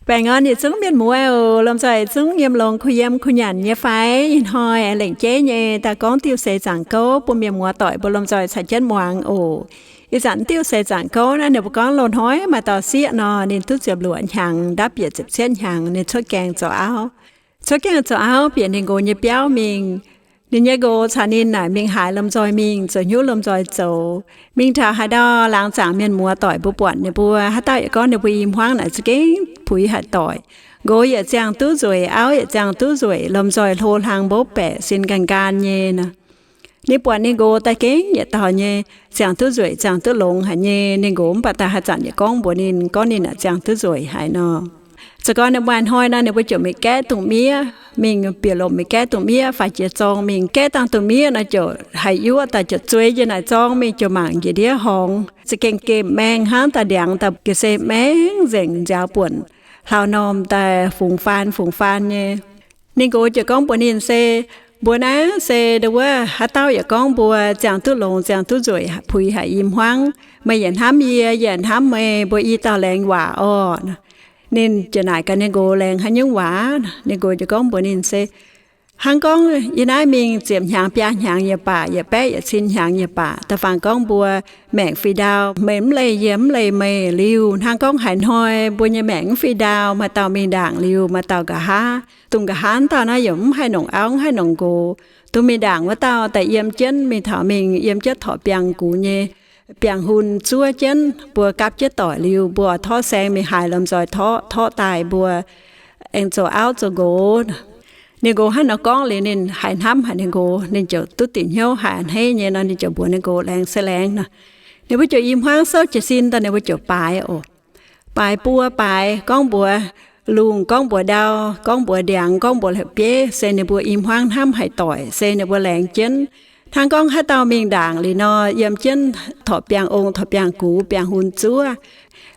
Baengh orn yietc zungv mienh muoz oc. Lomh nzoih zungv yiem longx kuh yiem kuh nyanc nyei fai? Ih hnoi aengx lengc jeiv nyei daaih gorngv diuh seix zaangc gouv bun mienh muoz doic mbuo lomh nzoih caux jienv muangx oc. Ih zanc diuh seix zaangc gouv naaiv ninh mbuo gorngv loz-hnoi maaih dauh sieqv nor, ninh duqv ziepc luoqc hnyangx, ndapv bieqc ziepc cietv hnyangx, ninh cuotv gaengh zoux auv. Cuotv gaengh zoux auv bieqc ninh nqox nyei biauv mingh. Ninh nyei nqox caux ninh naaic mingh haaix lomh nzoih mingh, zoux hnyouv lomh nzoih zoux. Mingh taux haaix ndau laangz zaangc mienh muoz doic mbuo buatc ninh mbuo, haaix dauh yaac gorngv ninh mbuo i hmuangv naaic za'gengh puix haic doic. Nqox yaac ziangh duqv nzueic, auv yaac ziangh duqv nzueic, lomh nzoih hlo hlang mbopv baeqc, sin nqaanh nqaanh nyei nor. Ninh buatc ninh nqox daaih gengh yietc dauh nyei, ziangh duqv nzueic, ziangh duqv longx haic nyei. Ninh nqox mv baac daaih haaix zanc yaac gorngv mbuox ninh, gorngv ninh naaic ziangh duqv nzueic haic nor. Zoux gau ninh maaih hnoi nor, ninh mbuo ziouc mingh gaeqv dungz miev, mingh bieqc lomc mingh gaeqv dungz miev faix jiex zorng mingh. Gaeqv dangh dungz miev nor ziouc haiz yuoqv daaih ziouc zueiz njiec naaic zorng mingh, ziouc mangc njiec ndiev horngz, za'gengh gemh maeng hnangv, daaih ndiangx daaih ga'sie maeng nzengc, nziaaux buonc hlauv-normh daaih fungx faan fungx faan nyei. Ninh nqox ziouc gorngv mbuox ninh se, mbuox naaiv se ndo wuov, haaix dauh yaac gorngv mbuo ziangh duqv longx, ziangh duqv nzueic, puix haic i hmuangv. Meih yaac hnamv yie, yie yaac hnamv meih, mbuo i dauh laengz waac orqc. Ninh ziouc naaic gaax ninh nqox laengz haaix nyungc waac. Ninh nqox ziouc gorngv mbuox ninh se, hnangv gorngv yie naaiv mingh ziepc hnyangx biaa hnyangx yaac baac, yietc baeqv yietc cin hnyangx yaac baac, da'faanh gorngv mbuo maengc fih ndaauv, meih mv leih yie, mv leih meih liuz, hnangv gorngv haaix hnoi mbuo nyei maengc mv fih ndaauv, maaih dauh mingh ndaangc liuz, maaih dauh nqa'haav, dongh nqa'haav dauh naaiv yaac mv haih longc auv, mv haih longc nqox. Dongh mingh ndaangc wuov dauh daaih yiem jienv, mingh taux mingh yiem jienv torqv biangh gux nyei, biangh hun zuov jienv, mbuo gapv jienv doic liuz, mbuo torqv saeng mingh haaix lomh nzoih torqv, torqv daaih mbuo aengx zoux auv zoux nqox. Ninh nqox hnangv nor gorngv liuz, ninh haiz hnamv haic ninh nqox, ninh ziouc duqv dingc hnyouv haic a'hneiv nyei nor, ninh ziouc mbuox ninh nqox laengz se laengz nor. Ninh mbuo ziouc i hmuangv souv jiez sin daaih, ninh mbuo ziouc baaix oc. Baaix buo baaix, gorngv mbuox lungh, gorngv mbuox ndau, gorngv mbuox ndiangx, gorngv mbuox la'bieiv, se ninh mbuo i hmuangv hnamv haic doic, se ninh mbuo laengz jienv. Hnangv gorngv haaix dauh mingh ndaangc liuz nor, yiem jienv torqv biangh ong, torqv biangh gux, biangh hun zuov.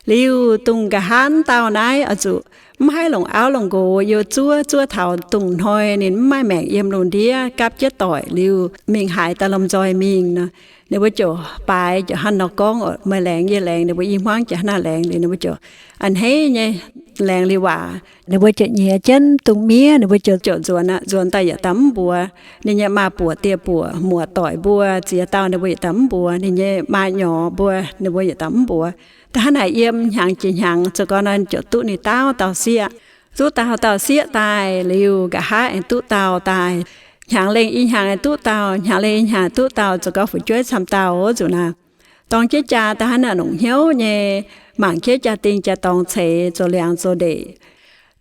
Liuz dongh nqa'haav dauh naaiv oix zuqc mv haih longc auv longc nqox, yiem zuov, zuov taux dongh hnoi ninh mv maaih maengc yiem lungh ndiev, gapv jienv doic liuz mingh haaix daaih lomh nzoih mingh nor. Ninh mbuo ziouc baaix ziouc hnangv nor gorngv, meih laengz yie laengz, ninh mbuo i hmuangv ziouc hnangv naaiv laengz liuz, ninh mbuo ziouc a'hneiv nyei laengz liuz waac, ninh mbuo ziouc nyiex jienv dungz miev, ninh mbuo ziouc, ziouc nzuonx aqv. Nzuonx daaih yietc dauh mv mbuox ninh nyei maa-buoc die-buoc, muoz-doic mbuo ziex dauh, ninh mbuo yietc dauh mv mbuox ninh nyei maa-nyorx mbuo, ninh mbuo yietc dauh mv mbuox. Da'hnangv naaic yiem hnyangx jiex hnyangx, zoux gau nor ziouc duqv ninh dauh dauh sieqv. Duqv dauh dauh sieqv daaih liuz, nqa'haav aengx duqv dauh daaih. Hnyangx lengh i hnyangx aengx duqv dauh, hnyangx lengh i hnyangx duqv dauh, zoux gau fu'jueiv camv dauh oc. Zuqc naaic dorng jienv jaa da'hnangv naaic longc hnyouv nyei, mangc jienv jaa-dingh jaa-dorngx ceix, zoux liangx zoux ndeic.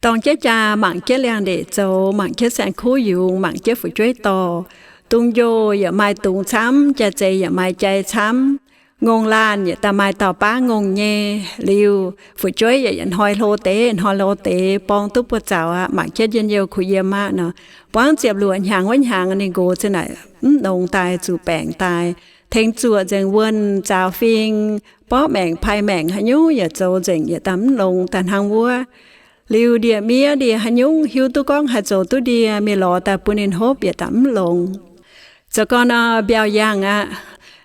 Dorng jienv jaa mangc jienv liangx-ndeic zoux, mangc jienv saeng-kuv yungz, mangc jienv fu'jueiv dorh. Dungz-njoh yaac maaih dungz camv, jai-zeix yaac maaih jai camv. Ngongh laanh yietc dauh maaih dauh baav ngongh nyei. Liuz fu'jueiv yaac yietc hnoi hlo deix, hnoi hlo deix, borng duqv buoz-zaux aqv, mangc jienv njien-youh kuh yiem aqv nor. Buangv ziepc luoqc hnyangx wuov hnyangx, ninh nqox ziouc naaic mv longx daaih, zuqc baengc daaih, tengx zuoqc nzengc wuonh, zaaux fing, borqv maengc, pai maengc, haaix nyungc yaac zoux nzengc, yietc dauh mv longx daaih hnangv wuov. Liuz ndie-miev ndie haaix nyungc hiuv duqv gorngv haih zoux duqv ndie, mingh lorz daaih bun ninh hopv, yietc dauh mv longx. Zoux gau nor mbiauh yangh aqv.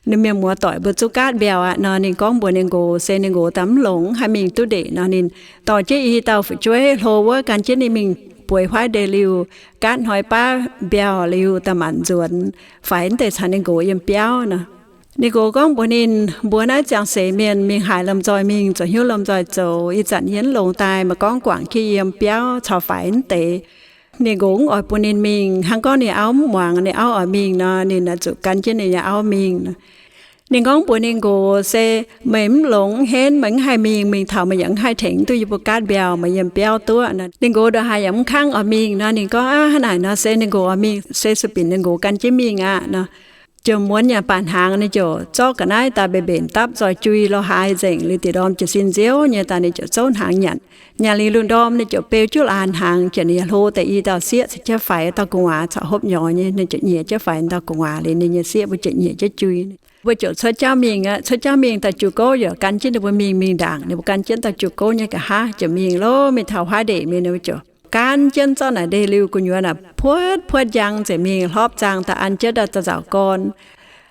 Ninh mienh muoz-doic mbuo zuqc gaatv mbiauh aqv nor, ninh gorngv mbuox ninh nqox, se ninh nqox daaih mv longx, haih mingh duqv ndeic nor, ninh dorh jienv i dauh fu'jueiv hlo wuov gan jienv ninh mingh bueix huaav ndeic liuz, gaatv hnoi baav mbiauh liuz, daaih maanc nzuonx faix deix caux ninh nqox yiem biauv nor. Ninh nqox gorngv mbuox ninh, mbuox naaiv ziangh seix mienh mingh haaix lomh nzoih mingh, zoux hnyouv lomh nzoih zoux. Ih zanc yie mv longx daaih, meih gorngv guangc jienv yiem biauv caux faix deix. Ninh nqox mv oix bun ninh mingh. Hnangv gorngv ninh auv mv muangx, ninh auv oix mingh nor, ninh naaic zuqc gan jienv ninh nyei auv mingh. Ninh gorngv mbuox ninh nqox se, meih mv longx mv henv, meih mv haih mingh, mingh taux meih yaac mv haih tengx duqv yie mbuo gaatv mbiauh, meih yiem biauv duqv nor. Ninh nqox ndongc haaix yaac mv kangv oix mingh nor. Ninh gorngv, aa, hnangv naaic nor se ninh nqox oix mingh se sueih binc ninh nqox gan jienv mingh aqv nor. Ziouc muonz nyanc baac hnaangx, ninh ziouc zorqv ga'naaiv daaih mbenc mbenc dapv nzoih jui lo haaix nzengc liuz, diex ndorm jiez sin nziouv nyei daaih, ninh ziouc zouv hnaangx nyanc. Nyanc liuz lungh ndorm ninh ziouc beu jiuv laanh hnaangx, ziouc ninh hlo deix i dauh sieqv caux jienv faix dauh gu'nguaaz caux hopv nyorx nyei. Ninh ziouc nyiex jienv faix dauh gu'nguaaz liuz, ninh nyei sieqv mbuo ziouc nyiex jienv jui. Mbuo ziouc cuotv jauv mingh aqv. Cuotv jauv mingh, dauh jiu gouv yaac gan jienv ninh mbuo mingh. Mingh ndaangc ninh mbuo gan jienv dauh jiu gouv nyei nqa'haav ziouc mingh lov, mingh taux huaav ndeic mingh, ninh mbuo ziouc gan jienv zorqv naaic ndeic-liuh gu'nyuoz naaic puotv puotv njang nzengc mingh, hlorpv zaang daaih an jienv daaih zaux gorn.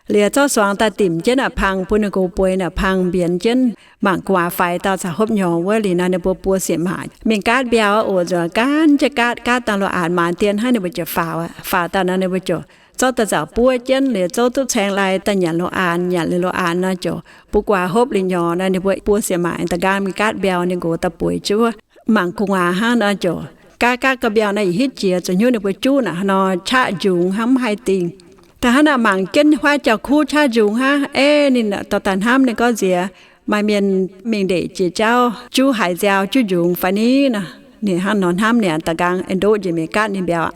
Liuz zorqv suangx daaih dimc jienv naaic pang, bun ninh nqox bueix naaic pang mbienx jienv. Mangc gu'nguaaz faix dauh caux hopv nyorx wuov liuz nor, ninh mbuo buo sieqv maac mingh gaatv mbiauh oc, nzuonx gaanv jienv gaatv, gaatv dangh lo aanx maanz dien hnangv, ninh mbuo ziouc faaux aqv. Faaux daaih nor ninh mbuo ziouc zorqv daaih nzaaux buov jienv liuz zouv duqv caeng lai daaih nyanc lo aanx. Nyanc liuz lo aanx nor ziouc bun gu'nguaaz hopv liuz nyorx nor, ninh mbuo buo sieqv maac da'nqaang mingh gaatv mbiauh, ninh nqox daaih bueix jienv wuov. Mangc gu'nguaaz hnangv nor ziouc gaatv gaatv ga'mbiauh nor yietc hitv jiex, zuqc hnyouv ninh mbuo juv naaic hnangv nor qaqv njungx hnangv, mv haih dingh. Da'hnangv naaic mangc jienv huaav jauv-kuv qaqv njungx hnangv. Ei, ninh dorh daaih hnamv, ninh gorngv, Nziex maaih mienh mingh ndeic jiex jauv juv haaix nziaaux juv njungx fai ni nor? Ninh hnangv nor hnamv, ninh da'nqaang aengx ndoqv njiec mingh gaatv ninh mbiauh.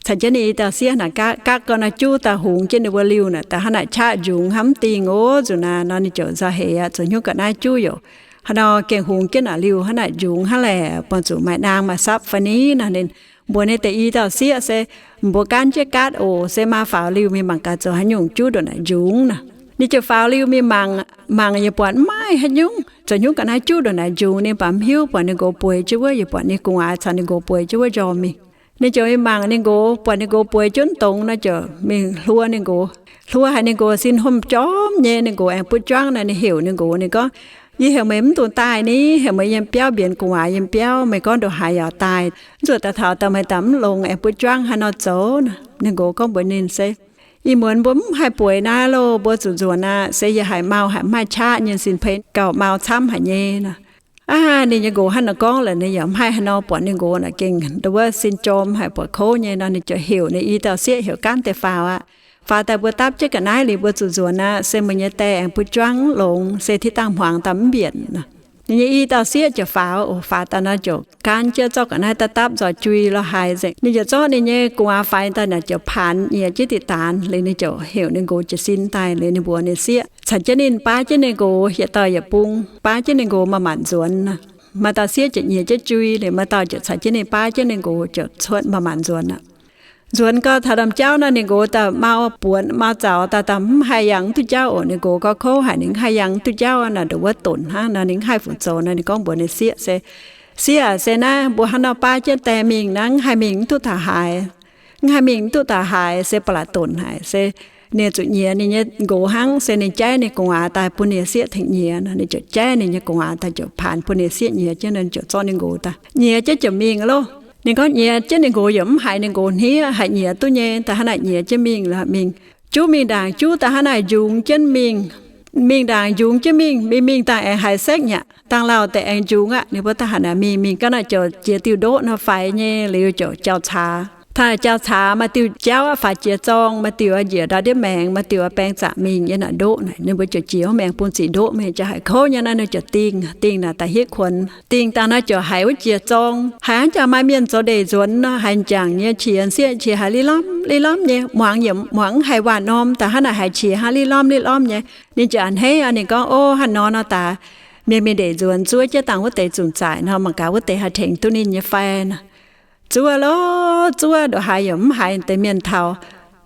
Caux jienv ninh i dauh sieqv naaic gaatv gaatv ga'naaiv juv daaih hungx jienv ninh mbuo liuh naaic, da'hnangv naaic qaqv njungx hnangv, mv dingh oc. Nzunc naaic nor ninh ziouc nzauh heix aqv, zuqc hnyouv ga'naaiv juv youc hnangv nor gengh hungx jienv naaic liuh hnangv naaic njungx hnangv laeh, buangh zuqc maaih naang maaih sapv fai ni nor. Ninh mbuox ninh deix i dauh sieqv se, Mbuo gaanv jienv gaatv oc, se maa faaux liuh mingh mangc gaax zoux haaix nyungc juv ndongc naaic njungx nor. Ninh ziouc faaux liuh mingh mangc, mangc yaac buatc mv maaih haaix nyungc, zoux haaix nyungc ga'naaiv juv ndongc naaic njungx. Ninh baac mv hiuv, buatc ninh nqox bueix jienv wuov, yaac buatc ninh gu'nguaaz caux ninh nqox bueix jienv wuov njormh mingh. Ninh ziouc mingh mangc ninh nqox, buatc ninh nqox bueix jienv dongx nor ziouc mingh hluo ninh nqox. Hluo haic ninh nqox sin hopv jorm nyei, ninh nqox aengx butv juangv nor, ninh heuc ninh nqox, ninh gorngv, Yie heuc meih mv dungx daaih ni, heuc meih yiem biauv mbienx gu'nguaaz yiem biauv, meih gorngv ndongc haaix yaac daaih. Mv zuqc daaih taux daaih meih daaih mv longx aengx butv juangv haaix nor zoux nor. Ninh nqox gorngv mbuox ninh se, Ih muonz mbuo mv haih bueix naaiv loh, mbuo zuqc nzuonx aqv. Se yie haiz mau haic, mv maaih qaqv nyei, sin peix gauh mau camv haic nyei nor. Aav, ninh nyei nqox hnangv naaic gorngv lorqc, ninh yaac mv haih haaix nor, buatc ninh nqox naaic gengh ndau wuov sin jorm haic, buatc kouv nyei nor, ninh ziouc heuc ninh i dauh sieqv heuc gaanv deix faaux aqv. Faaux daaih mbuo dapv jienv ga'naaiv liuz mbuo zuqc nzuonx aqv. Se meih nyei die aengx butv juangv longx, se tiv dangh hmuangx daaih mv mbienc nor. Ninh nyei i dauh sieqv ziouc faaux oc. Faaux daaih nor ziouc gaanv jienv zorqv ga'naaiv daaih dapv nzoih jui lorh haaix nzengc. Ninh ziouc zorqv ninh nyei gu'nguaaz faix daaih naaic ziouc paanx nyiex jienv diqc daanx liuz, ninh ziouc heuc ninh nqox jiez sin daaih liuz, ninh mbuox ninh sieqv caux jienv ninh baav jienv ninh nqox, yietc dauh yietc bung baav jienv ninh nqox manc-manc nzuonx nor. Maaih dauh sieqv ziouc nyiex jienv jui liuz, maaih dauh ziouc caux jienv ninh baav jienv ninh nqox ziouc cuotv manc-manc nzuonx aqv. Nzuonx gau taux ndaamv-jauv nor, ninh nqox daaih mau buonc mau zaux daaih, daaih mv haih yangh mv duqv jauv oc. Ninh nqox gorngv kouv haic, ninh mv haih yangh mv duqv jauv naaic, ndongc wuov donc hnangv nor, ninh mv haih fungc zoux nor, ninh gorngv mbuox ninh sieqv se, Sieqv, se naaiv mbuo hnangv nor baav jienv die mingh naaiv, mv haih mingh mv duqv taux haaix. Mv haih mingh mv duqv taux haaix, se ba'laqc donc haic. Se ninh zuqc nyiex ninh nyei nqox hnangv, se ninh jaiv ninh gu'nguaaz daaih bun ninh sieqv tengx nyiex nor. Ninh ziouc jaiv ninh nyei gu'nguaaz daaih ziouc paanx bun ninh sieqv nyiex jienv nor, ziouc zorqv ninh nqox daaih nyiex jienv ziouc mingh loh. Ninh gorngv nyiex jienv ninh nqox yaac mv haiz ninh nqox hniev, haiz nyiex duqv nyei, da'hnangv naaic nyiex jienv mingh lorqc. Mingh juv mingh ndaangc juv, da'hnangv naaic njungx jienv mingh. Mingh ndaangc njungx jienv mingh, mingh mingh dangh aengx haiz sekv nyaqc, dangh lauh deix aengx njungx aqv. Ninh mbuo da'hnangv naaic mingh, mingh ga'naaiv ziouc jiex diuh ndoqv nor faix nyei liuz ziouc jauv-caax. Taux jauv-caax maaih diuh jauv aqv, faaux jiex zorng, maaih diuh njiec ndau ndiev maengx, maaih diuh baeng zaqc mingh yiem naaic ndoqv naaic. Ninh mbuo ziouc jiex wuov maengx bun ziqc ndoqv mingh, ziouc haiz kouv nyei nor, ninh ziouc dingh, dingh naaic daaih hitv kuonx. Dingh dangh naaiv ziouc haiz wuov jiex zorng, haiz hnangv jaa maaih mienh zoux ndeic nzuonx nor, haiz m'jangc nyei qiex sieqv qiex haiz li lamv li lamv nyei, muangx yaac muangx mv haiz waac-norm, da'hnangv naaic haiz qiex hnangv li lamv li lamv nyei. Ninh ziouc a'hneiv aqv, ninh gorngv, O, hnangv nor nor daaih, mienh mingh ndeic nzuonx, zuov jienv dangh wuov deix zunc zaaic nor, mangc gaax wuov deix haih tengx duqv ninh nyei fai nor. Zuov loh, zuov ndongc haaix yaac mv haiz deix mienh taux.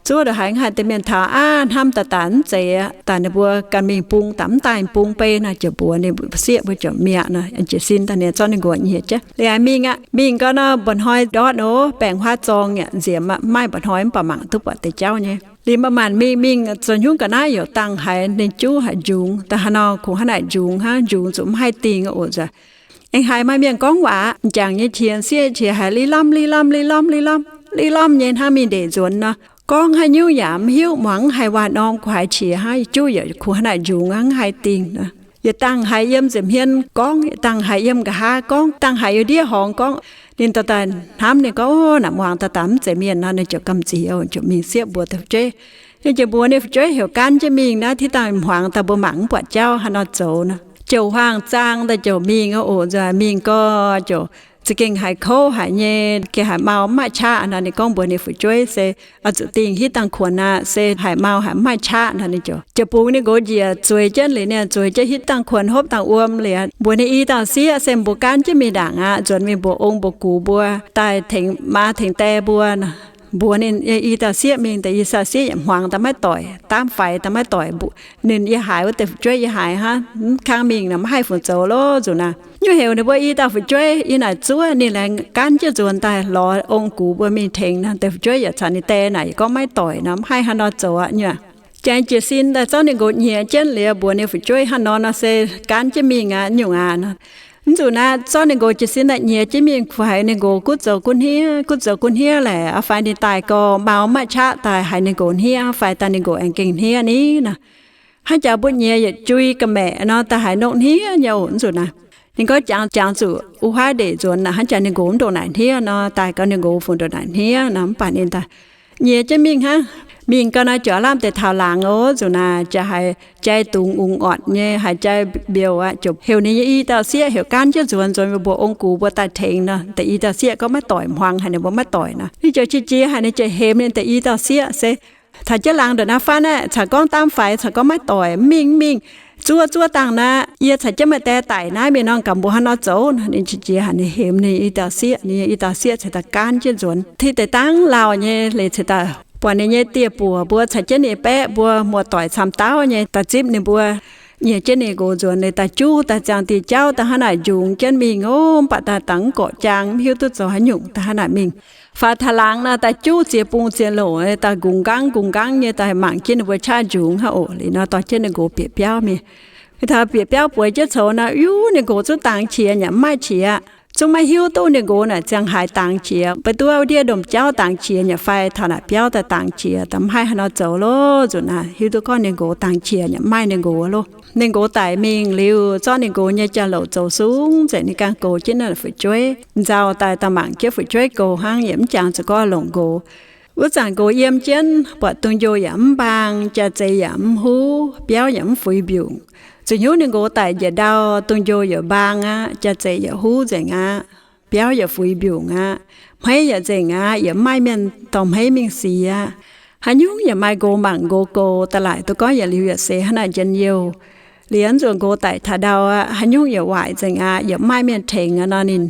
Zuov ndongc haaix mv haiz deix mienh taux. Aav, hnamv daaih daaih mv zeiz aqv. Daaih ninh mbuo ganh mingh bung, daaih mv daaih bung bei nor, ziouc mbuox ninh sieqv mbuo ziouc mi'aqv nor, jiez sin daaih ninh zorqv ninh nqox nyiex jienv liuz mingh aqv. Mingh gau nor, mba'hnoi ndortv nor, baengh huaav zorng yaac nziex, maaih mba'hnoi mv baac mangc duqv buatc deix jauv nyei. Liuz manc-manc mingh, mingh zoux hnyungv ga'naaiv yaac dangh haaix ninh juv haic njungx. Da'hnangv nor kungx hnangv naaic njungx hnangv, njungx zuqc mv haih dingh oc nzunc. Aengx haiz maaih mienh gorngv waac, m'jangc nyei qiex sieqv qiex haiz li lamv li lamv li lamv li lamv li lamv nyei hnangv mingh ndeic nzuonx nor. Gorngv haaix nyungc yaac mv hiuv, muangx mv haiz waac-norm, kungx haiz qiex hnangv, juv yaac kungx hnangv naaic njungx hnangv, mv haih dingh nor. Yietc dangh haiz yiem nza'hmien gorngv, yietc dangh haiz yiem nqa'haav gorngv, dangh haiz yiem ndiev horngz gorngv. Ninh daaih daaih hnamv, ninh gorngv, O, naaic muangx daaih daaih mv zeiz mienh nor, ninh ziouc gamh nziex, ziouc mingh sieqv mbuox deix fu'jueiv. Ninh ziouc mbuox ninh fu'jueiv heuc gaanv jienv mingh naaiv, tiv dangh mingh hmuangx daaih mbuo mangc mv buatc jauv, haaix nor zoux nor. Ziouc huaang-zaang daaih ziouc mingh oc. Nzunc mingh gau ziouc za'gengh haiz kouv haic nyei, gengh haiz mau mv maaih qaqv nor. Ninh gorngv mbuox ninh fu'jueiv se, Oix zuqc dingh hitv dangh kuonx aqv, se haiz mau haic mv maaih qaqv nor. Ninh ziouc, ziouc bungx ninh nqox njiec zueiz jienv liuz, ninh zueiz jienv hitv dangh kuonx hopv dangh wuom liuz, mbuox ninh i dauh sieqv se, Mbuo gaanv jienv mingh ndaangc aqv, nzuonx mingh mbuox ong mbuox gux mbuo daaih tengx maa tengx die mbuo nor. Mbuox ninh i dauh sieqv mingh, deix i dauh sieqv yaac hmuangx daaih maiv doic, daamv faix daaih maiv doic. Ninh yie haiz wuov deix fu'jueiv yie haiz hnangv, mv kang mingh nor mv haih fungc zoux loh nzunc naaic. Nyungc heuc ninh mbuo i dauh fu'jueiv yiem naaic zuov, ninh laengz gaanv jienv nzuonx daaih lorz ong gux mbuo mingh tengx nor. Deix fu'jueiv yaac caux ninh die naaic yaac gorngv maiv doic nor, mv haih haaix nor zoux aqv nyungc. Jangx jiez sin daaih zorqv ninh nqox nyiex jienv liuz mbuox ninh fu'jueiv, Hnangv nor nor se gaanv jienv mingh aqv, nyungc aqv. Mv zuqc naaiv, zorqv ninh nqox jiez sin daaih nyiex jienv mingh, kuv haiz ninh nqox kuv zoux guv hniev, kuv zoux guv hniev laeh, fai ninh daaih gau mau maiv qaqv daaih haiz ninh nqox hniev, fai daaih ninh nqox aengx gengh hniev ni nor. Hnangv jaax mbuo nyiex yietc jui ga'maeqc nor, daaih haiz nongv hniev nyei oc. Mv zuqc naaiv, ninh gorngv jangx, jangx zuqc wuov huaav ndeic nzuonx naaic, hnangv jaax ninh nqox mv ndongc naaic hniev nor, daaih gau ninh nqox fungc ndongc naaic hniev nor, mv baac ninh daaih nyiex jienv mingh hnangv. Mingh gau naaiv jaax lamh deix taux laangz oc, zuqc naaic jaax haiz jai dungz ungx ortc nyei, haiz jai mbiouc aqv, ziouc heuc ninh nyei i dauh sieqv heuc gaanv jienv nzuonx, nzuonx mbuox ong-gux mbuo daaih tengx nor. Deix i dauh sieqv gorngv maiv doic, hmuangx haic ninh mbuo maiv doic nor. Ninh ziouc qiex jiez haic, ninh ziouc hemx ninh deix i dauh sieqv se, Caux jienv laangz ndongc naaiv fatv aeqv, caux gorngv daamv faix, caux gorngv maiv doic, mv mingh, mv mingh. Zuov, zuov dangh naaiv, yie caux jienv meih deix daic naaiv mingh nor, gaax mbuo hnangv nor zoux. Ninh qiex jiez haic, ninh hemx ninh i dauh sieqv, ninh nyei i dauh sieqv ceix daaih gaanv jienv nzuonx, tiv deix dangv lauh nyei leiz ceix daaih buatc ninh nyei dieh buoc mbuo caux jienv ninh baeqv mbuo muoz-doic camv dauh nyei daaih zipv ninh mbuo, nyiex jienv ninh nqox nzuonx, ninh daaih juv daaih ziangh diuh jauv daaih hnangv naaic njungx jienv mingh oc. Mv baac daaih dangx mv gorqv jaang, mv hiuv duqv zoux haaix nyungc daaih hnangv naaic mingh. Faix taux laangz naaic daaih juv ziex bung ziex loc, daaih nqungx nqangv nqungx nqangv nyei daaih mangc jienv ninh mbuo qaqv njungx hnangv oc. Liuz nor dorh jienv ninh nqox bieqc biauv mingh. Taux bieqc biauv bueix jienv coux naaic, yuv, ninh nqox zungv dangx qiex yaac mv maaih qiex. Zungv maiv hiuv duqv ninh nqox naaic ziangh haaix dangx qiex, beiv duqv wuov ndiev ndongh jauv dangx qiex yaac fai taux naaic biauv daaih dangx qiex, daaih mv haih haaix nor zoux loh. Zuqc naaic hiuv duqv gorngv ninh nqox dangx qiex yaac mv maaih ninh nqox loh. Ninh nqox daic mingh liuz, zorqv ninh nqox nyei jauv-louc zoux sung nzengc, ninh ganh goux jienv naaic fu'jueiv nzauh daaih, daaih mangc jienv fu'jueiv goux hnangv, yaac mv jangx zuqc gorngv longc nqox. Wuov zanc nqox yiem jienv, buatc dungz-njoh yaac mv mbaang, jaax-zeix yaac mv huv, biauv yaac mv fuix mbiungc. Zuqc hnyouv ninh nqox daic njiec ndau, dungz-njoh yaac mbaang aqv, jaax-zeix yaac huv nzengc aqv, biauv yaac fuix mbiungc aqv, hmeiv yaac nzengc aqv, yaac mv maaih mienh dorh hmeiv mingh siex aqv. Haaix nyungc yaac maaih nqox mangc nqox goux, da'laaic duqv gorngv yietc liuz yietc seix hnangv naaic njien-youh. Liuz nzuonx nqox daic taux ndau aqv, haaix nyungc yaac waaic nzengc aqv, yaac mv maaih mienh tengx aqv nor, ninh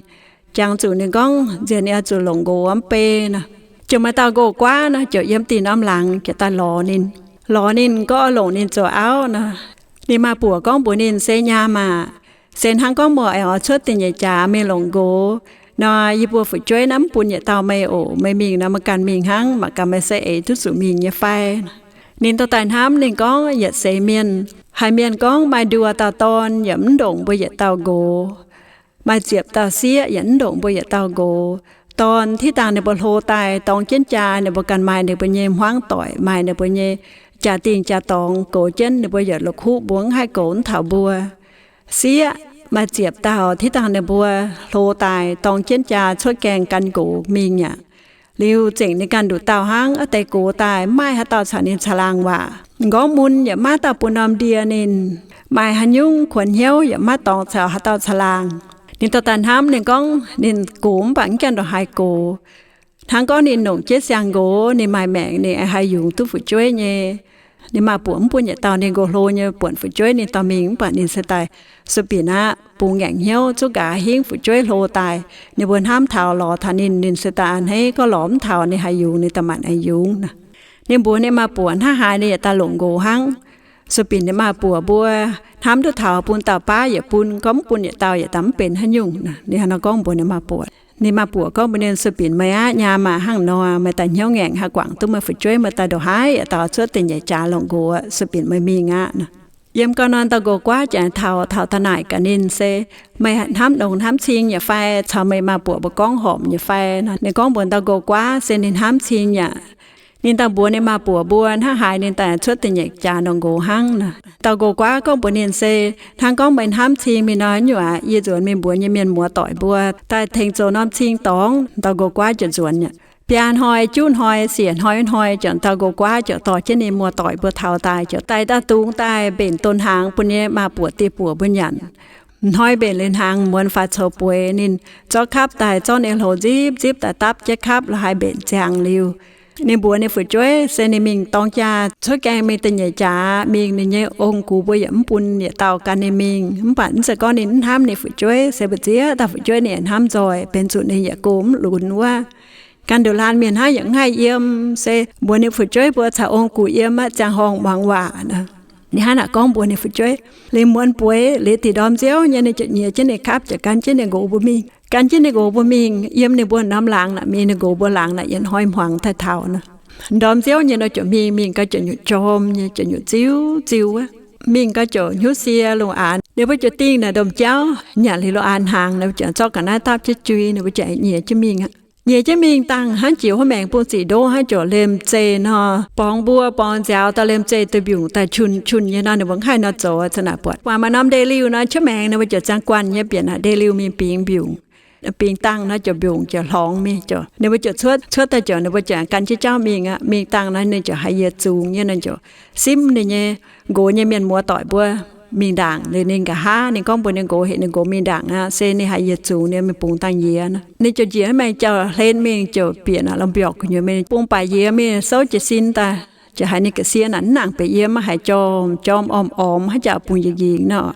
jangx zuqc ninh gorngv nziex ninh oix zuqc longc nqox mv bei nor. Ziouc maaih dauh nqox-guaav nor, ziouc yiem dinh norm laangz ziouc daaih lorz ninh. Lorz ninh gorngv oix longc ninh zoux auv nor. Ninh maa-buoc gorngv mbuox ninh, Se nyaam aac, se hnangv gorngv meih oix cuotv da'nyeic jaax mingh longc nqox nor, yie mbuo fu'jueiv naaiv mv bun yietc dauh meih oc. Meih mingh nor meih ganh mingh hnangv, mangc gaax meih se eix duqv zuqc mingh nyei fai. Ninh dorh daaih hnamv, ninh gorngv, Yietc seix mienh, haaix mienh gorngv maaih nduoh dauh dorn yaac mv ndongc mbuo yietc dauh nqox, maaih ziepc dauh sieqv yaac mv ndongc mbuo yietc dauh nqox. Dorn tiv dangh ninh mbuo hlo daaih dorng jienv jaa, ninh mbuo ganh maaih ninh mbuo nyei hmuangv doic, maaih ninh mbuo nyei jaa-dingh jaa-dorngx goux jienv, ninh mbuo yaac la'kuqv mbuo mv haih goux mv taux mbuo. Sieqv maaih ziepc dauh tiv dangh ninh mbuo hlo daaih dorng jienv jaa cuotv gaengh gan nqox mingh aqv. Liuz zengc ninh ganh nduqc dauh hnangv, wuov deix gox daaih mv maaih haaix dauh caux ninh caangh laangh waac. M'nqorngv mun yaac maiv dauh bun norm ndie ninh. Maaih haaix nyungc kuonx hnyouv yaac maiv dorngx caux haaix dauh caangh laangh. Ninh dorh daaih hnamv, ninh gorngv ninh gox mv baac mv gaengh ndongc haaix gox. Hnangv gorngv ninh longc jienv siang-nqox, ninh maaih maengc ninh haih yungz duqv fu'jueiv nyei. Ninh maa-buoc mv bun yietc dauh ninh nqox hlo nyei buonc fu'jueiv ninh dorh mingh, mv baac ninh se daaih sueih binc aqv, bungx ngaengc hnyouv, zuqc nqa'haav hingv fu'jueiv hlo daaih. Ninh mbuo hnamv taux lorz taux ninh, ninh se daaih a'hneiv, gorngv lorz mv taux ninh haih yungz, ninh daaih maanc aengx yungz. Ninh mbuox ninh maa-buoc hnangv haaix ninh yaac daaih longc nqox hnangv. Sueih binc ninh maa-buoc mbuo hnamv duqv taux bun dauh baav yaac bun, gorngv mv bun yietc dauh yaac daaih mv benx haaix nyungc. Ninh hnangv nor gorngv mbuox ninh maa-buoc. Ninh maa-buoc gorngv mbuox ninh, Sueih binc meih aqv, nyaam aac, hnangv nor meih daaih hnyouv ngaengc haih guangc duqv meih fu'jueiv, meih daaih ndongc haaix yaac dauh cuotv da'nyeic jaax longc nqox, sueih binc meih mingh aqv. Yiem gau nor dauh nqox-guaav ziouc taux, taux daaih naaic gaax ninh se, Meih hnamv longx hnamv cing yaac fai, caux meih maa-buoc mbuo gorngv horpc nyei fai? Ninh gorngv mbuox dauh nqox-guaav se ninh hnamv cing yaac. Ninh daaih mbuox ninh maa-buoc mbuo hnangv haaix ninh daaih cuotv da'nyeic jaax longc nqox hnangv nor. Dauh nqox-guaav gorngv mbuox ninh se, Hnangv gorngv meih hnamv cing mingh nor, nyuoqc aqv, yie nzuonx mingh mbuox nyei mienh muoz-doic mbuo daaih tengx zoux norm cing-dorngx. Dauh nqox-guaav ziouc nzuonx aqv. Biaa hnoi juqv hnoi, siec hnoi hnoi ziouc dauh nqox-guaav ziouc dorh jienv ninh muoz-doic mbuo taux daaih, ziouc daaih daaih dungz daaih mbenc don hnaangx bun nyei maa-buoc die-buoc mbuo nyanc. Hnoi mbenc liuz hnaangx, muonz faaux coux bueix, ninh zorqv kapv daaih, zorqv ninh hlo nzipv nzipv daaih dapv jienv kapv, la'haaix mbenc ziangx liuz, ninh mbuox ninh fu'jueiv se ninh mingh dorng jaa cuotv gaengh mingh da'nyeic jaax mingh, ninh nyei ong-gux mbuo yaac mv bun yietc dauh gan ninh mingh. Mv baac mv zeiz gorngv ninh mv hnamv ninh fu'jueiv, se mbu'ziex dauh fu'jueiv ninh yaac hnamv nzoih, benx zuqc ninh yaac go mv lunx wuov. Gan nduqc laanh mienh hnangv yaac mv haih yiem, se mbuox ninh fu'jueiv mbuo caux ong-gux yiem aqv, ziangh horngh muangx waac nor. Ninh hnangv naaic gorngv mbuox ninh fu'jueiv. Liuz muonz bueix liuz, da'nyeic ndorm nziouv nyei, ninh ziouc nyiex jienv ninh kapv ziouc gan jienv ninh nqox mbuo mingh. Gan jienv ninh nqox mbuo mingh yiem ninh mbuo norm laangz naaic mingh, ninh nqox mbuo laangz naaic yietc hnoi hmuangx daaih taux nor. Ndorm nziouv nyei nor ziouc mingh, mingh gau ziouc nyutc jorm nyei, ziouc nyutc ziu ziu wuov. Mingh gau ziouc hnyouv sie lungh aanx, ninh mbuo ziouc dingh naaic ndomh jauv nyanc liuz lungh aanx hnaangx, ninh mbuo ziouc zorqv ga'naaiv dapv jienv jui, ninh mbuo ziouc nyiex jienv mingh aqv. Nyiex jienv mingh dangh hnangv jiex wuov maengx bung zic ndoqv hnangv ziouc liemh zeih nor, borngz mbuo borngz nziaaux daaih liemh zeih duih mbiungc daaih qun qun nyei nor, ninh mbuo haih nor zoux za'naaic buatc. Guangc maaih norm ndeic-liuh nor, qiemx maengx ninh mbuo ziouc ziangh guanh nyei bieqc naaic ndeic-liuh mingh bingx mbiungc. Bingx dangh nor ziouc mbiungc ziouc hlorngx mingh ziouc, ninh mbuo ziouc cuotv, cuotv daaih ziouc ninh mbuo ziouc gan jienv jauv mingh aqv. Mingh dangh nor ninh ziouc haiz yiez zungx nyei, ninh ziouc simv ninh nyei nqox nyei mienh muoz-doic mbuo mingh ndaangc. Liuz ninh nqa'haav ninh gorngv mbuox ninh nqox heuc ninh nqox mingh ndaangc aqv, se ninh haiz yiez zungx ninh mingh bungx dangh yiex nor. Ninh ziouc njiec maengx jauv-hlen mingh ziouc bieqc naaic la'mbiorqc gu'nyuoz mingh bung baac yiex mingh souv jiez sin daaih, ziouc haiz ninh ga'sie naaic mv nangc benx yiem, maiv haiz jorm jorm orm ormx haaix jaax bungx yie nqingx nor.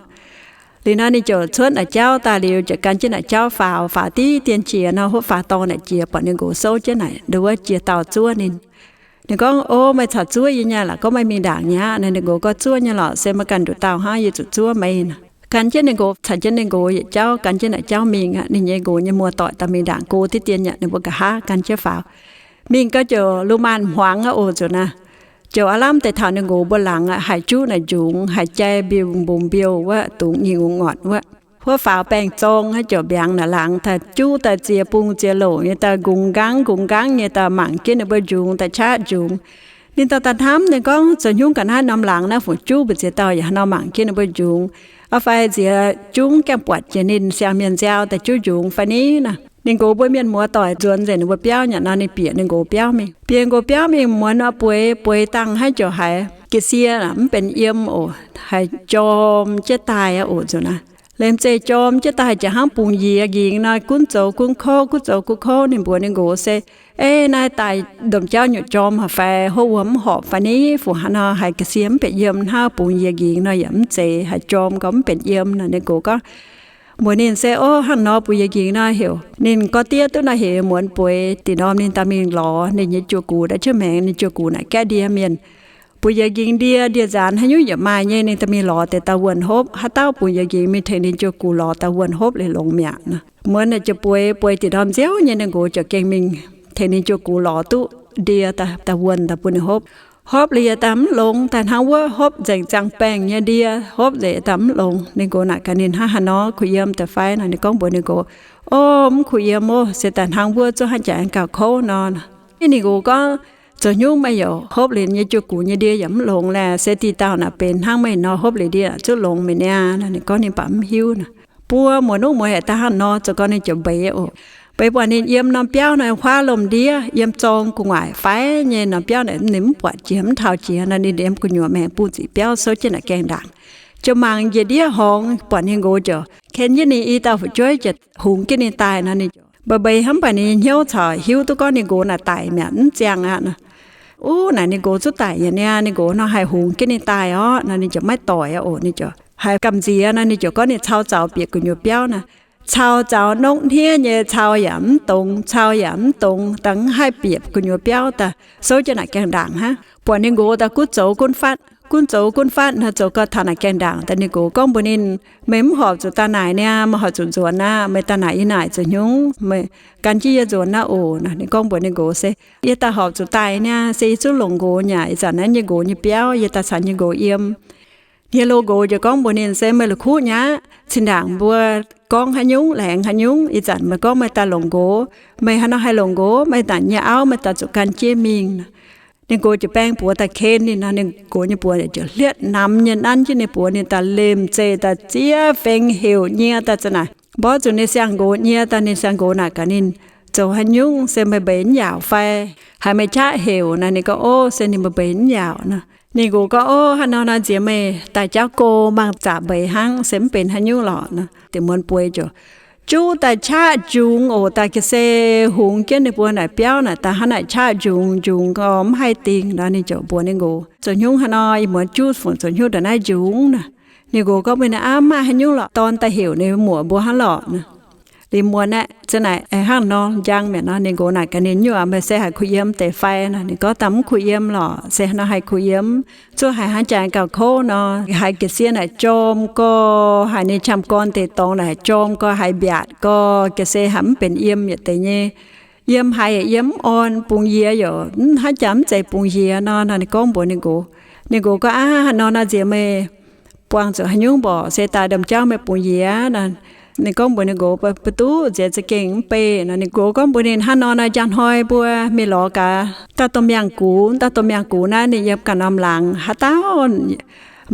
Liuz nor ninh ziouc cuotv naaic jauv daaih liuz ziouc gan jienv naaic jauv faaux, faaux diqv dien jiex nor, huov faaux dorngh naaic jiex buatc ninh nqox souv jienv naaic ndo wuov jiex dauh zuov ninh. Ninh gorngv, O, meih caux zuov yie nyei lorqc, gorngv meih mingh ndaangc nyei aqv. Ninh nqox gorngv, Zuov nyei lorqc, se meih ganh nduqc dauh hnangv, yie zuqc zuov meih. Gan jienv ninh nqox caux jienv ninh nqox yietc jauv gan jienv naaic jauv mingh aqv. Ninh nyei nqox nyei muoz-doic daaih mingh ndaangc go diqv dien yaac ninh mbuo nqa'haav gan jienv faaux. Mingh gau ziouc lungh maanz hmuangx aqv oc, nzuqc naaic ziouc aav lamh deix taux ninh nqox mbuo laangz aqv, haiz juv naaic njungx, haiz jai mbiungc mbungx mbiouh wuov, dungz nyingh ngongc ngorc wuov. Huov faaux baengh zorng haaix ziouc mbiaangx naaic laangz daaih, juv daaih ziex bung ziex louc nyei daaih, nqungx nqaangv nqungx nqaangv nyei daaih, mangc jienv ninh mbuo njungx daaih qaqv njungx. Ninh daaih daaih hnamv, ninh gorngv, Zoux hnyungv ga'naaiv norm laangz naaiv fungc juv mbu'ziex dauh yaac haaix nor mangc jienv ninh mbuo njungx. A'fai nziex juv gaengh buatc jiex ninh siang-mienh nziaaux daaih juv njungx fai ni naaic. Ninh nqox mbuo mienh muoz-doic nzuonx nzengc ninh mbuo biauv nyei nor, ninh bieqc ninh nqox biauv mingh. Bieqc ninh nqox biauv mingh muonz nor, bueix bueix dangh haaix ziouc haiz ga'sie mv benx yiem oc, haiz jorm jienv daaih aqv oc, nzuqc naaic. Liemh zeih jorm jienv daaih ziouc hnangv bungx yie nqingx nor, gunv zoux gunv kouv, gunv zoux gunv kouv. Ninh mbuox ninh nqox se, Ei, naaiv daaih ndomh jauv nyutc jorm haic fai, hov wuom mv horpc fai ni, fungc haaix nor haiz ga'sie mv benx yiem, hnangv bungx yie nqingx nor yaac mv zeiz, haiz jorm gau mv benx yiem nor. Ninh nqox gorngv, mbuox ninh se, Ov, hnangv nor bungx yie nqingx nor heuc ninh gorngv diev duqv nor heuc muonz bueix dih norm ninh daaih mingh lorz ninh nyei juoz gux daaih qiemx maengx ninh juoz gux naaic gaeqv ndie mienh. Bungx yie nqingx ndie, ndie-nzaanx haaix nyungc yaac maaih nyei, ninh daaih mingh lorz deix daaih wuonh hopv. Haaix dauh bungx yie nqingx mingh tengx ninh juoz gux lorz daaih wuonh hopv liuz longx mi'aqv. Muonz naaic ziouc bueix bueix dih norm nziouv nyei ninh nqox ziouc gengh mingh tengx ninh juoz gux lorz duqv ndie daaih, daaih wuonh daaih bun ninh hopv. Hopv liuz yaac daaih mv longx, daaih hnangv wuov hopv nzengc ziangh baengh nyei ndie, hopv nzengc daaih mv longx. Ninh nqox naaic gaax ninh, Hnangv haaix nor, kuh yiem deix fai? Naaic ninh gorngv mbuox ninh nqox, Ov, mv kuh yiem ov, se daaih hnangv wuov zuov hnangv jaax gauh kouv nor. Ninh nqox gorngv, Zoux hnyungv meih yaac hopv liuz nyei juoz gux nyei ndie yaac mv longx laeh, se dih dauh naaic benx hnangv meih nor hopv liuz ndie zuqv longx meih niaa. Ninh gorngv ninh baac mv hiuv nor. Buo muonz nuqv mueiz haic daaih hnangv nor, zoux gau ninh ziouc mbeix oc. Mbeix buatc ninh yiem norm biauv nor huaav lomh ndiev, yiem zorng gu'nguaaic fai nyei norm biauv naaic ninh mv buatc jiex mv taux jiex nor, ninh yiem gu'nyuoz maengx bung zic biauv souv jienv naaic gaengh ndaangc. Ziouc mangc njiec ndiev horngz, buatc ninh nqox ziouc ken jienv ninh i dauh fu'jueiv ziouc hungx jienv ninh daaih nor, ninh mbeix mbeix hnangv baac ninh nyei hnyouv caux hiuv duqv gorngv ninh nqox naaic daic mi'aqv, mv ziangh aqv nor. Uv, naaic ninh nqox zuqc daic nyei niaa, ninh nqox nor haih hungx jienv ninh daaih orqv nor, ninh ziouc maiv doic aqv oc. Ninh ziouc haiz gamh nziex nor, ninh ziouc gorngv ninh cau zaux bieqc gu'nyuoz biauv nor. Cau zaux nongv hniev nyei, cau yaac mv dongz, cau yaac mv dongz, dangh haih bieqc gu'nyuoz biauv daaih souv jienv naaic gaengh ndaangc hnangv. Buatc ninh nqox daaih gunv zoux gunv fatv, gunv zoux gunv fatv nor, zoux gau taux naaic gaengh ndaangc daaih ninh nqox gorngv mbuox ninh, Meih mv horpc zuqc daaih naaic niaa, meih horpc zuqc nzuonx aqv. Meih daaih naaic yie naaic zoux hnyungv? Meih gan jienv yie nzuonx aqv oc. Ninh gorngv mbuox ninh nqox se, Yie daaih horpc zuqc daaih niaa, se yie zuqv longc nqox nyei aqv. Ih zanc naaiv nyei nqox nyei biauv, yie daaih caux nyei nqox yiem. Hniev lo nqox ziouc gorngv mbuox ninh se, Meih la'kuqv nyei aqv. Zinh ndaangc mbuo gorngv haaix nyungc laengz haaix nyungc. Ih zanc meih gorngv meih daaih longc nqox, meih haaix nor haih longc nqox? Meih naaic nyei auv meih daaih zuqc gan jienv mingh. Ninh nqox ziouc baeng buoz daaih ken ninh nor, ninh nqox nyei buoz ziouc hlietv namx nyei nanv jienv ninh buoz, ninh daaih liemh zeih daaih ziev feng heuc nyie daaih za'naaic mborqv zuqc ninh siang-nqox nyie daaih. Ninh siang-nqox naaic gaax ninh, Zoux haaix nyungc? Se meih mbeix mv yaauc fai? Haiz meih qaqv heuc naaic. Ninh gorngv, Ov, se ninh mbuo mbeix mv yaauc nor. Ninh nqox gorngv, Ov, hnangv nor nor nziex meih daaih jauv go mangc zaqc mbeix hnangv, se mv benx haaix nyungc lorqc nor. Diex muonz bueix ziouc juv daaih qaqv njungx oc. Daaih ga'sie hungx jienv ninh mbuo naaic biauv naaic daaih hnangv naaic qaqv njungx, njungx gau mv haih dingh nor. Ninh ziouc mbuox ninh nqox, Zoux hnyungv haaix nor? Ih muonz juv fungc zoux hnyungv ndongc naaiv njungx nor. Ninh nqox gorngv mbuox ninh, Aav, mv maaih haaix nyungc lorqc, dorn daaih heuc ninh muoc mbuo hnangv lorqc nor. Liuz muonz aeqv, za'naaic aengx hnangv nor njang mi'aqv nor. Ninh nqox naaic gaax ninh, Nyuoqc, meih se haih kuh yiem deix fai nor? Ninh gorngv, Daaih mv kuh yiem lorqc, se hnangv nor haih kuh yiem, zuov haiz hnangv jaax gauh kouv nor, haiz ga'sie naaic jorm gau, haiz ninh qam gorn deix dorngx naaic jorm gau, haiz mbiaatc gau, ga'sie haiz mv benx yiem yietc deix nyei. Yiem haiz yiem mv orn, bungx yie yaac mv hnangv jaax mv zeiz bungx yie nor. Nor ninh gorngv mbuox ninh nqox. Ninh nqox gorngv, Aav, haaix nor nor nziex meih buangh zuqc haaix nyungc mborqc, se daaih domh jauv meih bungx yie? Ninh gorngv mbuox ninh nqox, Ba'duqv nziex za'gengh mv bei. Nor ninh nqox gorngv mbuox ninh, Hnangv nor nor, njang hnoi mbuo mingh lorz gaax dauh domh miangh gux. Dauh domh miangh gux naaiv ninh yiem ganh norm laangz. Haaix dauh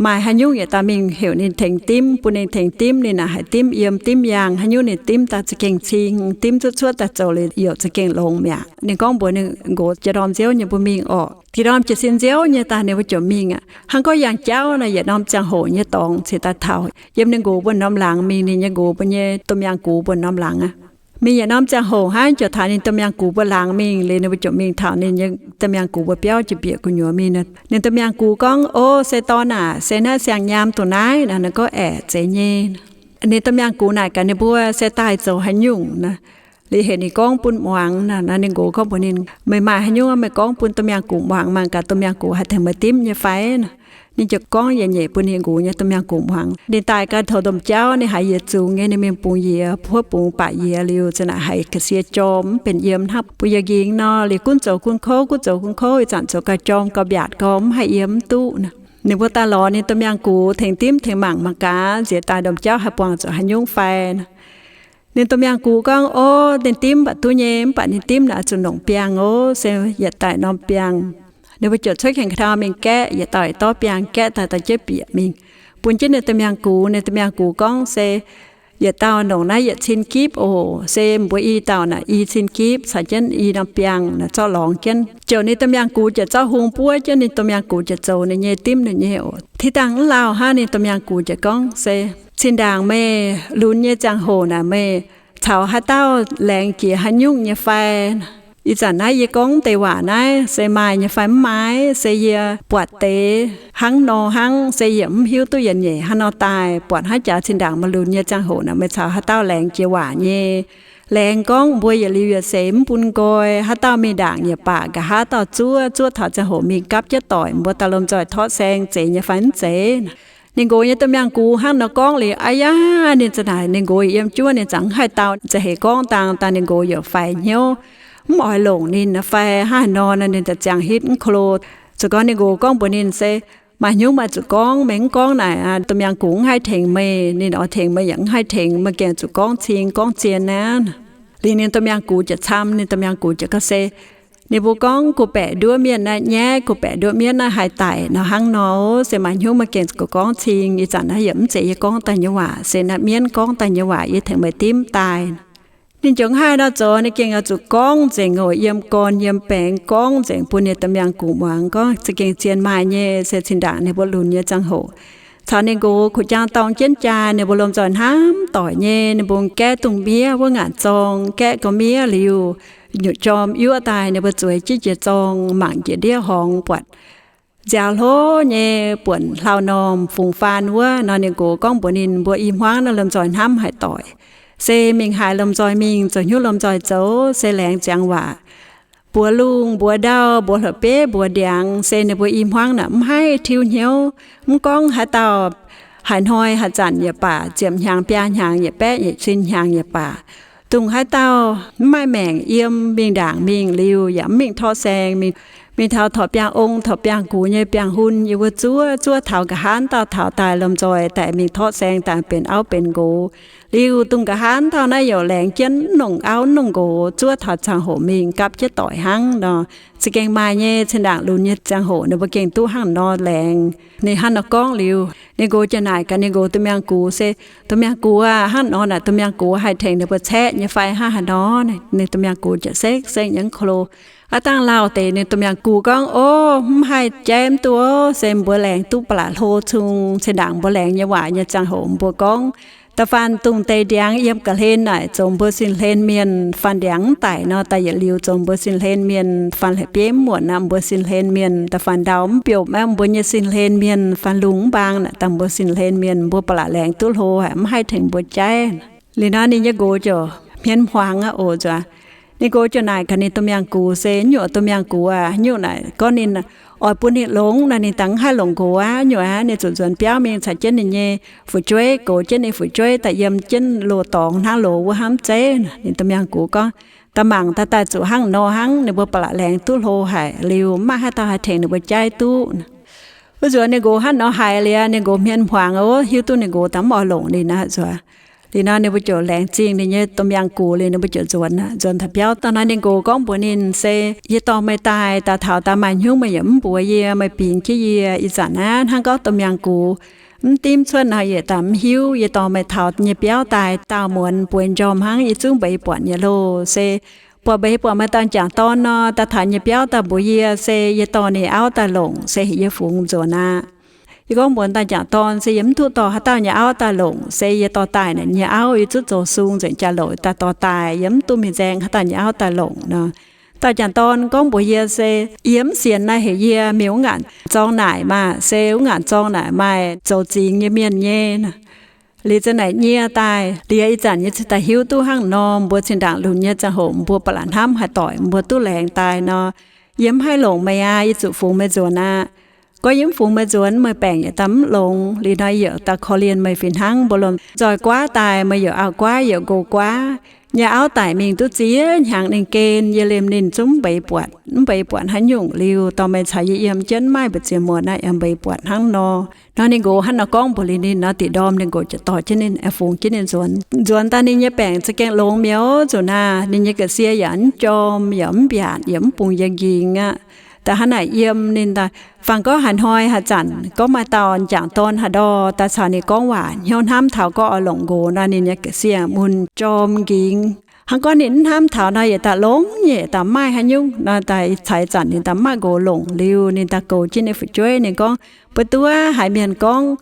maaih haaix nyungc yietc dauh mingh heuc ninh tengx dimv, bun ninh tengx dimv. Ninh naaic haiz dimv yiem dimv yaangh, haaix nyungc ninh dimv daaih za'gengh cing, dimv cuotv cuotv daaih zoux liuz youc za'gengh longx mi'aqv. Ninh gorngv mbuox ninh nqox, Jiex ndorm nziouv nyei mbuo mingh orqc. Jiex ndorm jiez sin nziouv nyei daaih ninh mbuo ziouc mingh aqv. Hnangv gorngv yangh jauv nor, yietc norm ziangh hoc nyei dorngx cingx daaih taux yiem ninh nqox mbuo norm laangz mingh, ninh nyei nqox mbuo nyei domh miangh gux mbuo norm laangz aqv. Mingh yietc norm ziangh hoc hnangv ziouc taux ninh domh miangh gux mbuo laangz mingh liuz, ninh mbuo ziouc mingh taux ninh domh miangh gux mbuo biauv jiex bieqc gu'nyuoz mingh. Ninh domh miangh gux gorngv, O, se dorn aac, se naaiv siang-nyaam dongh naaiv? Nor ninh gorngv, Aeqv, zeiz nyei. Ninh domh miangh gux naaic gaax ninh mbuo, Se daaih zoux haaix nyungc? Nor liuz heuc ninh gorngv bun muangx. Nor ninh nqox gorngv mbuox ninh, Meih maaih haaix nyungc meih gorngv bun domh miangh gux muangx, mangc gaax domh miangh gux haih tengx meih dimv nyei fai? Ninh ziouc gorngv yietc nyeic bun ninh nqox nyei domh miangh gux muangx. Ninh daaih ganh taux domh jauv, ninh haiz yiez zungx nyei, ninh mingh bungx yiez, puov bungx baac yiez liuz, za'naaic haiz ga'sie jorm mv benx yiem hnangv bun yie nqingx nor. Liuz gunv zoux gunv kouv, gunv zoux gunv kouv, ih zanc zoux gauh jorm gauh mbiaatc gauh mv haih yiem mv duqv nor. Ninh mbuo daaih lorz ninh domh miangh gux tengx dimv tengx mangc, mangc gaax nziex daaih domh jauv haih buangh zuqc haaix nyungc fai. Ninh domh miangh gux gorngv, O, ninh dimv mv baac duqv nyei, mv baac ninh dimv naaic zuqc nongc biangh ov, se yietc daaih norm biangh. Ninh mbuo ziouc cuotv gaengh ka'ndau mingh gaeqv, yietc dauh yietc dorv biangh gaeqv daaih, daaih jienv bieqc mingh bun jienv ninh domh miangh gux. Ninh domh miangh gux gorngv, Se yietc dauh nongc naaiv yietc cin gipv oc. Se mbuo i dauh naaic i cin gipv caux jienv i norm biangh naaic zorqv lorngx jienv. Ziouc ninh domh miangh gux ziouc zorqv hung buov jienv, ninh domh miangh gux ziouc zoux ninh nyei, dimv ninh nyei oc. Tiv dangh mv lauh hnangv, ninh domh miangh gux ziouc gorngv, Se cin-ndaangc meih lunx nyei ziangh hoc naaic meih caux haaix dauh laengz jiex haaix nyungc nyei fai? Ih zanc naaiv yie gorngv deix waac naaiv se maaih nyei fai mv maaih? Se yie buatc deix hnangv nor hnangv, se yie mv hiuv duqv yietc nyeic hnangv nor daaih. Buatc hnangv jaax cin-ndaangc meih lunx nyei ziangh hoc naaic meih caux haaix dauh laengz jiex waac nyei? Laengz gorngv mbuo yietc liuz yietc seix mv bun nqoi, haaix dauh mingh ndaangc yaac baac, nqa'haav dauh zuov, zuov taux ziangh hoc mingh gapv jienv doic, mbuo daaih lomh nzoih torqv saeng zeiz nyei fai mv zeiz? Ninh nqox nyei domh miangh gux hnangv nor gorngv liuz, aa yaac ninh za'naaic ninh nqox yiem juov, ninh zangc mv haih dau, za'heix gorngv dangh, dangh ninh nqox yaac faix hnyouv, mv oix longc ninh fai hnangv haaix nor nor, ninh daaih ziangh hitv mv klo. Zoux gau ninh nqox gorngv mbuox ninh, Se maaih hnyouv maaih zuqc gorngv, meih mv gorngv naaic, domh miangh gux mv haih tengx meih. Ninh oix tengx meih yaac mv haih tengx, meih gengh zuqc gorngv cing gorngv zien aqv. Liuz ninh domh miangh gux ziouc cam, ninh domh miangh gux ziouc gorngv, Se ninh mbuo gorngv go baeqc nduov mienh naaiv nyaiv, go baeqc nduov mienv naaiv haih daic nor hnangv nor, se maaih hnyouv meih gengh zuqc gorngv cing. Ih zanc naaiv yaac mv zeiz yie gorngv daaih nyei waac, se naaiv mienv gorngv daaih nyei waac, yie tengx meih dimv daaih. Ninh ziouc mv haih nor zoux, ninh gengh oix zuqc gorngv nzengc oc, yiem gorn yiem baengx gorngv nzengc bun ninh domh miangh gux muangx gorngv, Za'gengh zien maaih nyei, se zinh ndaangc ninh mbuo lunx nyei ziangh hoc caux ninh nqox kuv jaang dorng jienv jaa, ninh mbuo lomh nzoih hnamv doic nyei. Ninh mbuo gaeqv dungz miev wuov ngaanc zorng, gaeqv gau miev liuz, nyutc jorm yuoqv daaih, ninh mbuo zueiz jienv jiex zorng mangc njiec ndiev horngz buatc nziaaux hlo nyei buonc hlauv-normh fungx faan wuov nor. Ninh nqox gorngv mbuox ninh, Mbuo i hmuangv naaiv lomh nzoih hnamv haic doic, se mingh haaix lomh nzoih mingh, zoux hnyouv lomh nzoih zoux, se laengz ziangx waac, mbuox lungh mbuox ndau, mbuox hlo beiv mbuox ndiangx, se ninh mbuo i hmuangv naaic mv haih tiuv hnyouv. Mv gorngv haaix dauh haaix hnoi haaix zanc yaac baac, ziepc hnyangx biaa hnyangx yaac baeqv, yietc cin hnyangx yaac baac, dongh haaix dauh mv maaih maengc yiem, mingh ndaangc mingh liuz yaac mv mingh torqv saeng, mingh taux torqv biangh ong torqv biangh gux nyei biangh hun, yie mbuo zuov, zuov taux nqa'haav dauh taux daaih lomh nzoih daaih mingh torqv saeng daaih benx auv benx nqox. Liuz dongh nqa'haav dauh naaiv yaac laengz jienv mv nongc auv mv nongc nqox, zuov taux ziangh hoc mingh gapv jienv doic hnangv nor. Za'gengh maaih nyei, zinh ndaangc lunx nyei ziangh hoc ninh mbuo gengh duqv hnangv nor laengz. Ninh hnangv nor gorngv liuz, ninh nqox ziouc naaic gaax ninh nqox domh miangh gux, Se domh miangh gux aah, hnangv nor naaic domh miangh gux haih tengx ninh mbuo caeqv nyei fai hnangv haaix nor? Ninh domh miangh gux ziouc sekv sekv nyei mv klo. Aav dangh lauh deix ninh domh miangh gux gorngv, O, mv haih jaiv mv duqv, se mbuo laengz duqv ba'laqc hlo cung. Zinh ndaangc mbuo laengz nyei waac nyei ziangh hoc mbuo gorngv, Da'faanh dungh deix ndiangx yiem ga'hlen naaic zoux mbuo sin hlen mienh, faanh ndiangx mv daic nor, da'yietc liuz zoux mbuo sin hlen mienh, faanh la'bieiv mv muotc naaic mbuo sin hlen mienh, da'faanh ndau mv biopv naaic mbuo nyei sin hlen mienh, faanh lungh mv mbaang naaic daaih mbuo sin hlen mienh. Mbuo ba'laqc laengz duqv hlo haic, mv haih tengx mbuo jaiv. Liuz nor ninh nyei nqox ziouc hmien hmuangx aqv oc nzuonx. Ninh nqox ziouc naaic gaax ninh domh miangh gux se, Nyuoqc domh miangh gux aac, nyungc naaic gorngv ninh oix bun ninh longx nor, ninh dangh mv haih longc nqox aqv. Nyuoqc aac, ninh zuqc nzuonx biauv mingh caux jienv ninh nyei fu'jueiv, goux jienv ninh fu'jueiv daaih yiem jienv loz-dorngx hnangv loz wuov hnangv mv zeiz? Ninh domh miangh gux gorngv, Da'mangc daaih daaih zuqc hnangv nor hnangv. Ninh mbuo ba'laqc laengz duqv hlo haic liuz, mv maaih haaix dauh haih tengx ninh mbuo jaiv duqv. Wuov nzuonx ninh nqox hnangv nor haiz liuz, ninh nqox hmien hmuangx aqv, hiuv duqv ninh nqox daaih mv oix longc ninh aqv nzuonx. Liuz nor ninh mbuo ziouc laengz zingh ninh nyei domh miangh gux liuz, ninh mbuo ziouc nzuonx, nzuonx taux biauv. Dongh naaiv ninh nqox gorngv mbuox ninh se, Yie dorh meih daaih, daaih taux daaih maaih hnyungv meih yaac mv mbuox yie, meih bingx jienv yie. Ih zanc naaiv hnangv gorngv domh miangh gux mv dimv cuotv nor, yie daaih mv hiuv. Yie dorh meih taux nyei biauv daaih daauh muonz bueix njormh hnangv, yie zungv mbeix buatc nyei loh. Se buatc mbeix buatc meih dauh m'jangc dorn nor, daaih taux nyei biauv daaih mbuox yie se yie dorh ninh auv daaih longc, se heuc yie fungx nzuonx aqv. Yie gorngv mbuox dauh m'jangc dorn se yie mv duqv dorh haaix dauh nyei auv daaih longc, se yie dorh daaih naaic nyei auv yie zungv zoux sung nzengc jaa-louc daaih dorh daaih, yie mv duqv mingh nzaeng haaix dauh nyei auv daaih longc nor. Dauh m'jangc dorn gorngv mbuox yie se, Yie mv sienx naaiv, heuc yie mingh wuov ngaanc zorng naaic maah, se wuov ngaanc zorng naaic maaih zoux zingx nyei mienh nyei. Liuz za'naaic nyie daaih, liuz ih zanc yie cingx daaih hiuv duqv hnangv nor, mbuo zinh ndaangc lunx nyei ziangh hoc mbuo ba'laqc hnamv haih doic, mbuo duqv laengz daaih nor, yie mv haih longc meih aqv, yie zuqc fungx meih nzuonx aqv. Gorngv yie mv fungx meih nzuonx, meih baengc yietc daaih mv longx. Liuz nor yie yietc daaih korv-lienh meih fih hnangv. Mbuo lomh nzoih guaav daaih, meih yaac auv-guaav yaac nqox guaav. Nyei auv daic mingh duqv ziex hnyangx ninh gen, yie liemh ninh zungv mv mbeix buatc, mv mbeix buatc haaix nyungc. Liuz dorh meih caux yie yiem jienv maiv mbu'ziex muonz naaiv yaac mbeix buatc hnangv nor. Nor ninh nqox hnangv nor gorngv mbuox liuz ninh nor, da'nyeic ndorm ninh nqox ziouc dorh jienv ninh, fungx jienv ninh nzuonx. Nzuonx daaih ninh nyei baengc za'gengh longx mi'aqv. Zuqc naaic ninh nyei ga'sie yaac mv jorm, yaac mv mbiaatc, yaac mv bungx yie nqingx aqv. Da'hnangv naaic yiem ninh daaih, fangx gorngv haaix hnoi haaix zanc gorngv maaih dauh m'jangc dorn haaix ndorm daaih caux ninh gorngv waac, hnyouv hnamv taux gorngv oix longc nqox nor, ninh nyei ga'sie mun jorm nqingx. Hnangv gorngv ninh mv hnamv taux nor, yietc daaih longx nyei, yietc daaih mv maaih haaix nyungc nor. Daaih caux ih zanc ninh daaih mv maaih nqox longc liuz, ninh daaih goux jienv ninh fu'jueiv. Ninh gorngv, Mbuo duqv haiz mienh gorngv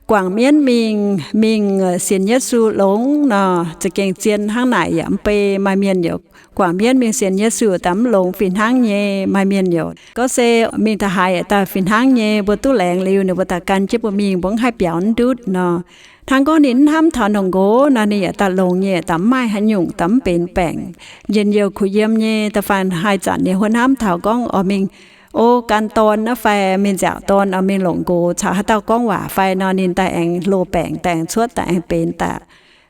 guangc mienv mingh, mingh sienx Yesu longx nor, za'gengh zien hnangv naaic yaac mv bei. Maaih mienh yaac guangc mienv mingh sienx Yesu daaih mv longx fih hnangv nyei. Maaih mienh yaac gorngv se mingh daaih haaix daaih fih hnangv nyei. Mbuo duqv laengz liuz, ninh mbuo daaih gan jienv mbuo mingh, mbuo mv haih biaux mv ndutv nor. Hnangv gorngv ninh mv hnamv taux longc nqox nor, ninh yietc daaih longx nyei, yietc daaih mv maaih haaix nyungc, daaih mv benx baengc. Njien-youh kuh yiem nyei. Da'faanh haih zanc ninh huotv hnamv taux gorngv oix mingh, o, gan dorn naaiv fai mingh nziaauc dorn, oix mingh longc nqox caux haaix dauh gorngv waac fai nor, ninh daaih aengx loz baengc, daaih aengx cuotv, daaih aengx benx daaih.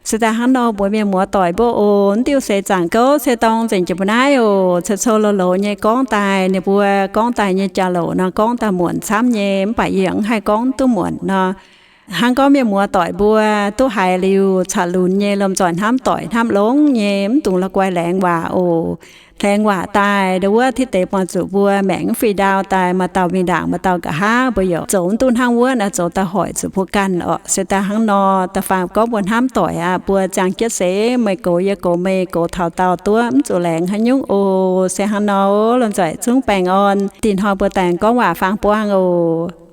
Se daaih hnangv nor, mbuox mienh muoz doic mbuo oc. Mv diuh seix zaangc gouv se dorng nzengc jiex mbuo naaiv oc. Cou cou loz-loz nyei gorngv daaih, ninh mbuo gorngv daaih nyei jauv-louc nor, gorngv daaih muonc camv nyei, mv baac yie mv haih gorngv duqv muonc nor. Hnangv gorngv mienh muoz doic mbuo duqv haiz liuz caux lunx nyei, lomh nzoih hnamv doic hnamv longx nyei, mv dungx la'guaih laengz waac oc. Laengz waac daaih, ndo wuov tiv deix buangh zuqc mbuo maengc mv fih ndau daaih, maaih dauh mingh ndaangc, maaih dauh nqa'haav, mbuo yaac zoux mv duqv hnangv wuov nor, zoux daaih hoic zuqc mbuo ganh oc. Se daaih hnangv nor, da'faanh gorngv mbuo hnamv doic aqv, mbuo ziangh jienv seix, meih goux yie, goux meih, goux taux daauh duqv, mv zuqc laengz haaix nyungc oc. Se hnangv nor, lomh nzoih zungv baengh orn. Dinh hnoi mbuo daaih gorngv waac faang buangh oc.